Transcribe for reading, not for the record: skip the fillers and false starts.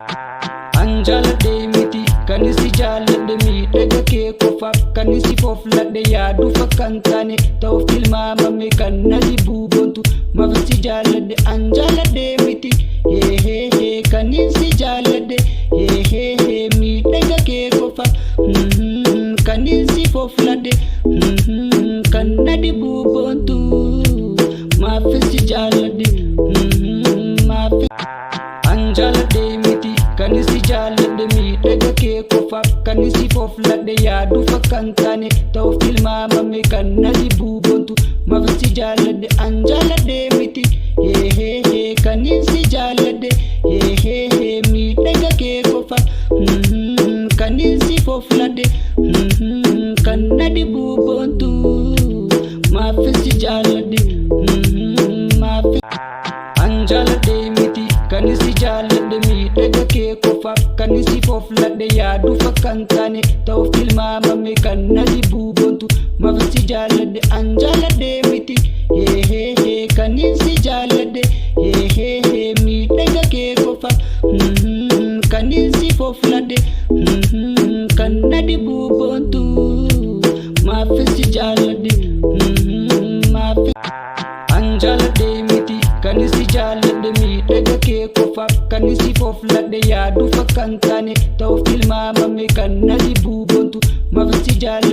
An jaaladhe miti kan si jaaladhe, miidhaga kee qofa kan si fofladhe, yaaduuf akka hin taane ta'uuf tilmaamame kan na dhibbuu boontu maaf si jaaladhe. An jaaladhe miti heeheehee kan si jaaladhe, heeheehee miidhaga kee qofa kan si fofladhe, kan na dhibbuu boontu maaf si jaaladhe maaf. An jaaladhe miti kan si jaaladhe, miidhaga kee qofa kan si fofladhe, yaaduuf akka hin taane ta'uuf tilmaamame kan na dhibbuu boontu maaf si jaaladhe. An jaaladhe miti heeheehee kan si jaaladhe, heeheehee miidhaga kee qofa kan si fofladhe, kan na dhibbuu boontu maaf si jaaladhe maaf. An jaaladhe miti kan si jaaladhe, miidhaga kee qofa kan si fofladhe, yaaduuf akka hin taane ta'uuf tilmaamame kan na dhibbuu boontu maaf si jaaladhe. An jaaladhe miti heeheehee kan si jaaladhe, heeheehee miidhaga kee qofa kan si fofladhe, kan na dhibbuu boontu maaf si jaaladhe maaf. An jaaladhe miti kan si jaaladhe, miidhaga kee qofa kan si fofladhe, yaaduuf akka hin taane ta'uuf tilmaamame kan na dhibbuu boontu maaf si jaaladhe.